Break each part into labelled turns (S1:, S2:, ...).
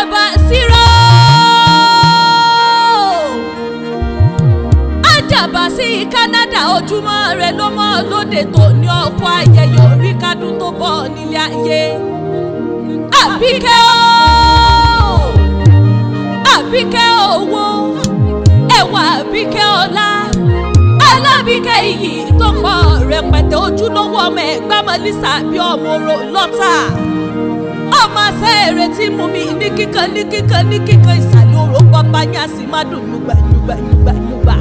S1: Alájà Bàsírò, Àjàbá sí Canada, ojúmọ́ rẹ̀ ló mọ́ lóde tó ní ọkọ̀ ayẹyẹ orí kádùn tó bọ̀ nílé ayé. Àbíkẹ́ o, Àbíkẹ́ owó, ẹwà Àbíkẹ́ ọlá, Alábíkẹ́ iyì tó pọ̀ rẹpẹtẹ, ojúlówó ọmọ ẹ̀gbámọ́lísà bí ọmọ oró lọ́tà, ọmọ asẹ́rẹ̀ tí mú mi ní kíkan ní kíkan ní kíkan, ìsàlẹ̀ òró pápá ní a sì máa dùn yùgbà yùgbà yùgbà yùgbà.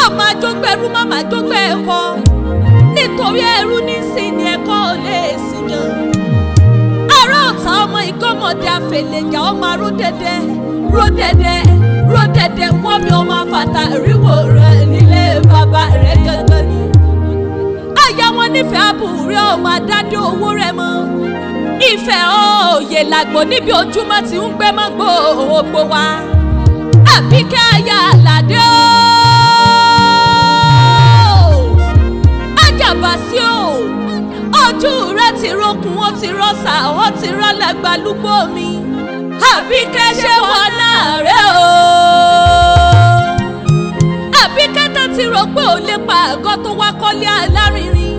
S1: Ọmọ àjọgbẹ́rú má jógbẹ́ ẹ̀kọ́, nítorí ẹrú ní sìn ní ẹ̀kọ́ ò lè sìn yàn. Ará ọ̀tá ọmọ ìgọ́mọdé àfẹlẹ̀jà, ọmọ aródẹ́dẹ́ ródẹ́dẹ́ ródẹ́dẹ́ wọ́n mi, ọmọ àfàtà ríwò rẹ̀ nílé bàbá rẹ̀ gangan ni. Àyà wọn nífẹ̀ẹ́ àbúrò ọmọ adádé owó rẹ̀ mọ́. Ìfẹ́ òye làgbò níbi ojúmọ́ tí ń gbé mọ́ gbogbo wa. Àbíkẹ́ aya Àlàdé o, Àjàbá sí o, ojú rẹ̀ ti rókun, ó ti rọ́ṣà, ó ti rọ́lẹ́gbà lúgbó mi. Àbíkẹ́ ṣé wọn náà rẹ̀ o? Àbíkẹ́ tó ti rò pé ò lè pa àgọ́ tó wá kọ́lé alárinrin,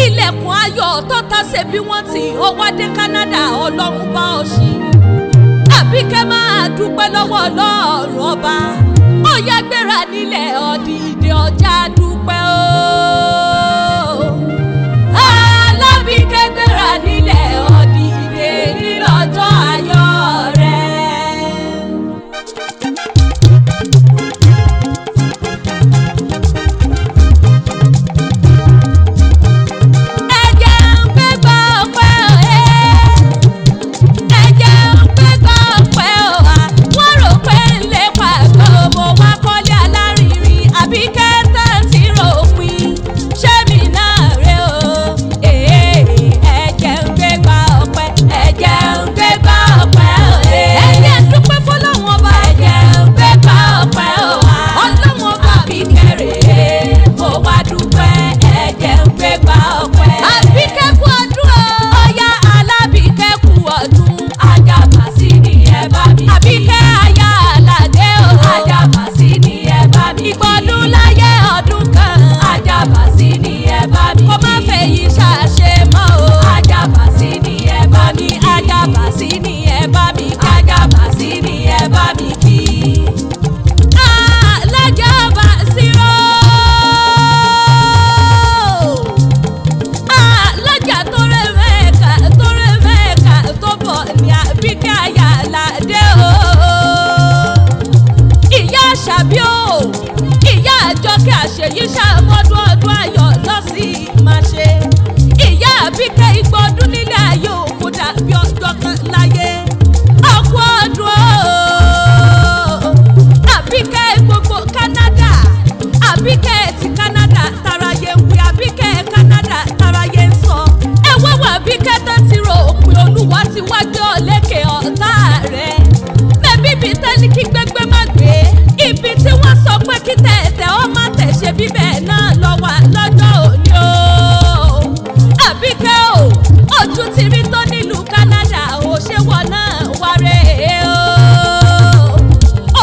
S1: ilẹ̀kùn ayọ̀ tọ́ta ṣe bí wọ́n ti ó wá dé Canada, ọlọ́run bá ọ ṣí. Àbíkẹ́ máa dúpẹ́ lọ́wọ́ ọlọ́run ọba, ó yá gbéra nílẹ̀ ọ̀dìdì ọjà dúpẹ́ o. Alábíkẹ́ gbéra nílẹ̀ ọ̀dìdì nílọ́jọ́ ayọ̀ rẹ̀. Ẹ̀jẹ̀ ń gbégbá ọpẹ́ ẹ̀, ẹ̀jẹ̀ ń gbégbá ọpẹ́ ọ̀hà. Wọ́n rò pé ń lè pàgọ́, mo wá kọ́lé alárinrin. Àbíkẹ́ tán ti ròpin, ṣé mi náà rè o? Ẹ̀jẹ̀ ń gbégbá ọpẹ́, ẹ̀jẹ̀ ń gbégbá ọpẹ́ ẹ̀. Ẹ̀jẹ̀ ń dúpẹ́ fọlọ́run ọba, ẹ̀jẹ̀ ń gbégbá ọpẹ́ ọ̀hà. Ọlọ́run ọba Àbíkẹ́ rèé, mo wá dúpẹ́, ẹ̀jẹ̀ ń gbégbá ọpẹ́. Àbíkẹ́ kú ọdún o. Ọya Alábíkẹ́ kú ọdún. Àjàbá sí ni ẹ bá mi kí. Àbíkẹ́ aya Àlàdé o. Àjàbá sí ni ẹ bá mi kí. Ìgbọ̀dún láyé ọdún kan. Àjàbá sí ni ẹ bá mi kí. Kó má fẹ́ yí ṣàṣe mọ́ o. Àjàbá sí ni ẹ bá mi kí. Àjàbá sí ni ẹ bá mi kí. Àjàbá sí ni ẹ bá mi kí. Alájà Bàsírò, alájà tó rẹ̀ mẹ́ka, tó rẹ̀ mẹ́ka tó bọ̀ ní Àbíkẹ́ aya Àlàdé o. Ìyá àṣàbí o, ìyá àjọkẹ́ àṣeyí ṣàmọ́dún ọdún ayọ̀ lọ́sí máa ṣe. Ìyá Àbíkẹ́ igbó ọdún nílé ayé òkú dàbí ọjọ́ kan láyé. Ọkú ọdún o. Àbíkẹ́ gbogbo Canada, Àbíkẹ́ ti Canada taraye ń wí, Àbíkẹ́ Canada taraye ń sọ. Ẹ wá wà Àbíkẹ́ tó ti rò òpin, olúwa ti wá gbé ọ lékè ọ̀tá rẹ̀. Bẹ́ẹ̀bí ibi tẹ́ni kí gbégbé má gbé, ibi tí wọ́n sọ pé kí tẹ̀tẹ̀ ọ má tẹ̀ ṣe bíbẹ̀ náà lọ wà lọ́jọ́ òní o. Àbíkẹ́ o, ojú ti rí tó nílùú Canada, ò ṣe wọ̀ náà wá rè é o.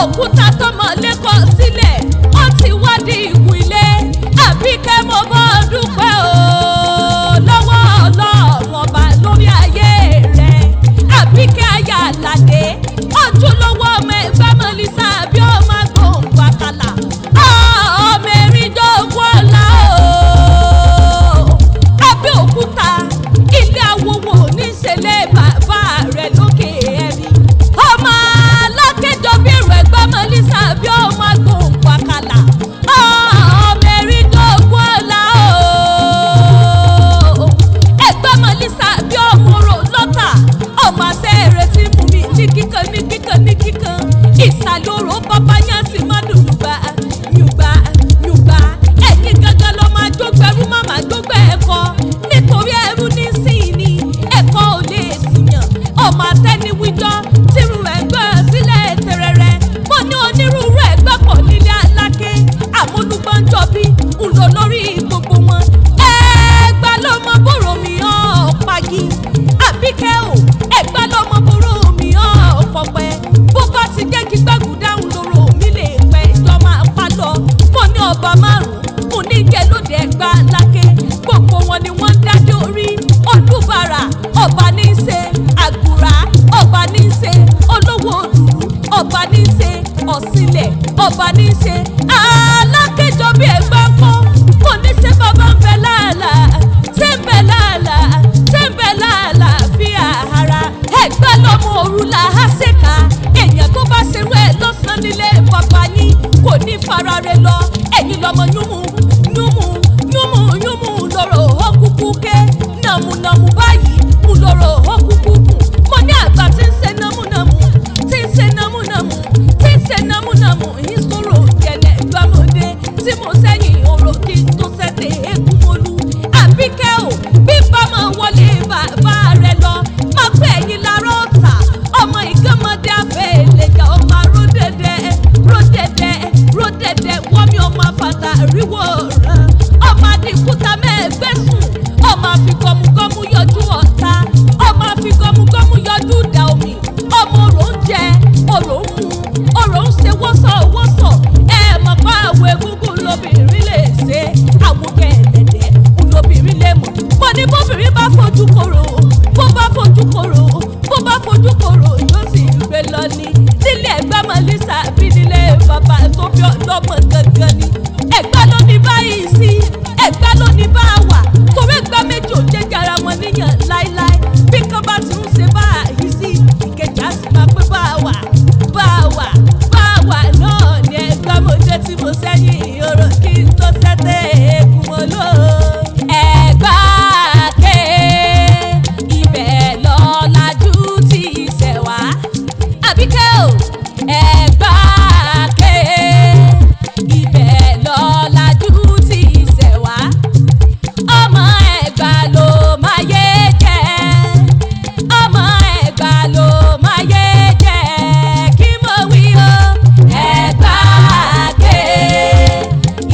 S1: Òkúta tọmọ lẹ́kọ̀ọ́ sílẹ̀, ó ti wá di ìkù ilé. Àbíkẹ́ mo bọ́ dúpẹ́ o lọ́wọ́ ọlọ́run ọba lórí ayé rẹ̀. Àbíkẹ́ aya Àlàdé, ojúlówó ọmọ ẹgbẹ́ mọ́lísà bí ọmọ gbòǹgbò àkàlà, ọmọ erinjogún ọ̀la o. Abẹ́òkúta ilé awowo níṣẹ̀lẹ̀ bàbá rẹ̀ lókè ẹ̀rí. Ọmọ alákẹ́jọ bí èrò ẹgbẹ́ mọ́lísà bí ọmọ gbòǹgbò àkàlà, ọmọ erinjogún ọ̀la o. Ẹgbẹ́ mọ́lísà bí ọmọ orò lọ́tà, ọmọ àṣẹ rẹ̀ ti mú mi ní kíkan ní kíkan ní kíkan, ìsàlẹ̀ òrò bàbá yẹn sì má dùn yùgbà yùgbà yùgbà. Ẹ̀yin gangan ló máa jógbẹ́rú má máa jógbẹ́ ẹ̀kọ́, nítorí ẹrú ní sìn ní ẹ̀kọ́ ò lè sìyàn. Ọmọ àtẹniwíjọ́ tírú rẹ̀ gbọ́n sílẹ̀ tẹ̀rẹ̀rẹ̀, mo ní onírúurú ẹ̀gbẹ́ pọ̀ nílé Aláké, àmúlùgbọ́njọ́bí ń lọ lórí gbogbo wọn. Ẹgbà ló mọ bòrò mi hàn pagi. Àbíkẹ́ o, ẹgbà ló mọ bòrò mi hàn. ọba ní í ṣe. Alákẹ́jọ bí ẹ̀gbá ń kọ́, kò ní ṣe bàbá ń bẹ láàlà, ṣé ń bẹ láàlà, ṣé ń bẹ láàlà fi àhàrà. Ẹ̀gbá lọ́mọ òru là á ṣèkà, èèyàn tó bá ṣerú ẹ̀ lọ́sàn-án nílé bàbá yín kò ní farare lọ. Ẹ̀yin lọ́mọ yúnmù yúnmù yúnmù yúnmù lọ́rọ̀ ó kúkú ké, nàmúnàmú báyìí ń lọ́rọ̀ ó kúkú kù. Mo ní àgbà tí ń ṣe nàmúnàmú, tí ń ṣe nàmúnàmú, tí ń ṣe nàmúnàmú, ìṣòro jẹlẹ̀ gbàmọdé tí mo sẹ́yìn orò kí n tó sẹ́tẹ̀ eégún mọ́lú. Àbíkẹ́ ò bí bá máa wọlé bàbá rẹ̀ lọ, máa pẹ́ ẹ̀yìn lárọ́ ọ̀tà, ọmọ ìgánmọ́dé afẹ́ ìlẹ̀jà, ọmọ aródẹ̀dẹ̀ ródẹ̀dẹ̀ ródẹ̀dẹ̀ wọ́mi, ọmọ afàtà ríwọ̀ ràn, ọmọ adìkúta mẹ́ẹ̀ẹ́gbẹ́sùn, ọmọ àfikọ́mukọ́mú yọjú ọ̀tá, ọmọ àfikọ́mukọ́mú yọjú ìdá omi, ọmọ òrò ń jẹ, òrò ń mu, òrò ń ṣe wọ́sọ̀wọ́sọ̀. Ẹ mọ̀ pé àwọn egúngún lobìnrin lè ṣe, àwọn gẹ̀lẹ̀dẹ̀ lobìnrin lè mọ̀. Mo ní bóbìnrin bá fojú korò, bó bá fojú korò, bó bá fojú korò, yóò sì gbé lọ ní. Nílé ẹ̀gbá Mọ̀lísà bí nílé bàbá tó bí ọlọ́mọ gangan ni. Ẹ̀gbá ló ní báyìí sí, ẹ̀gbá ló ní bá wà, torí ẹ̀gbá méjì ò jẹ́ jara wọn níyàn láéláé. Bí kan bá ti ń ṣe báyìí sí, ìkejì á sì máa pé bá wà, bá wà, bá wà náà ni. Ẹ̀gbá mo jẹ́ tí mo sẹ́yìn ìhòòrò kí n tó sẹ́tẹ̀ eégún mo lò. Ẹ̀gbá ké, ibẹ̀ lọ́làjú ti ṣẹ̀ wá. Àbíkẹ́ ò, Ẹ̀gbá ké, ibẹ̀ lọ́làjú ti ṣẹ̀ wá. Ọmọ Ẹ̀gbá ló máa yé jẹ́, ọmọ Ẹ̀gbá ló máa yé jẹ́, kí mo wí o. Ẹ̀gbá ké,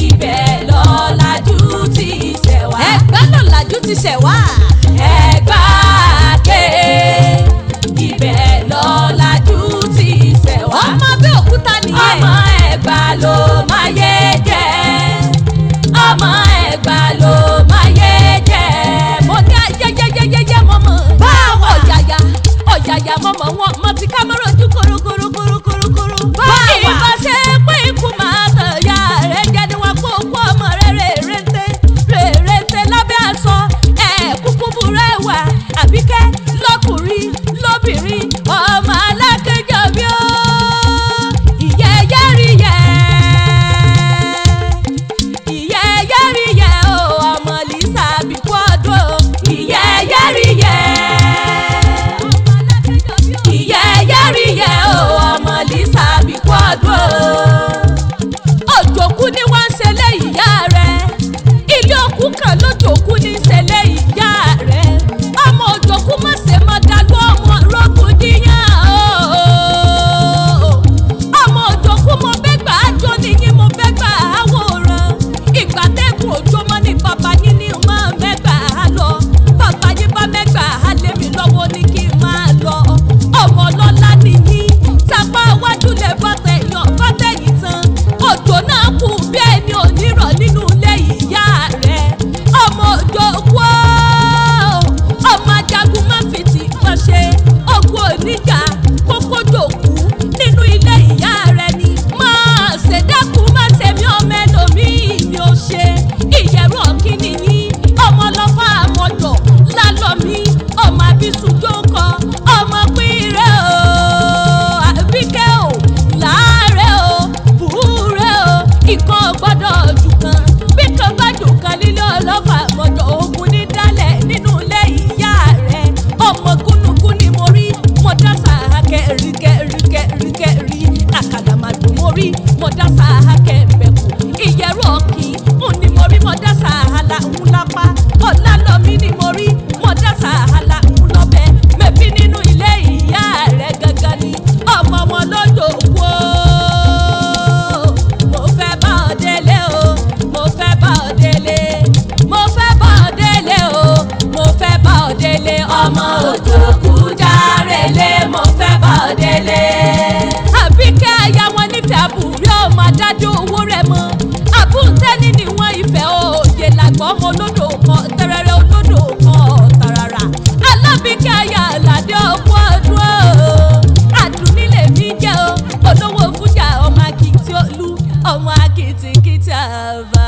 S1: ibẹ̀ lọ́làjú ti ṣẹ̀ wá. Ẹ̀gbá lọ́làjú ti ṣẹ̀ wá. Ẹ̀gbá ké, ibẹ̀ lọ́làjú ti ṣẹ̀ wá. Ọmọ Abẹ́òkúta nìyẹn. Ọmọ Ẹ̀gbá ló máa yé jẹ́, ọmọ Ẹ̀gbá ló máa yé jẹ́. Mo ní ayẹyẹyẹyẹ mọ̀mọ́ báwa, ọ̀yàyà ọ̀yàyà mọ̀mọ́ wọn mọ̀ tí ká mọ́rọ̀ ojú korokorokorokorokoro. Báwa ìbá ṣe pé ikú máa tàn ya rẹ̀ jẹ́ ni wọn kó kó ọmọ rẹ̀ rèéréńté rèéréńté lábẹ́ aṣọ ẹ̀ kúkú burẹ́ wà. Àbíkẹ́ lọ́kùnrin lóbìnrin, ọmọ alákẹ́jọ́ bí ó ìyẹ́yẹ́rìyẹ́ ìyẹ́yẹ́rìyẹ́ o, ọmọ Lisa bí kú ọdún o. Ìyẹ́yẹ́rìyẹ́ ìyẹ́yẹ́rìyẹ́. tí a bá.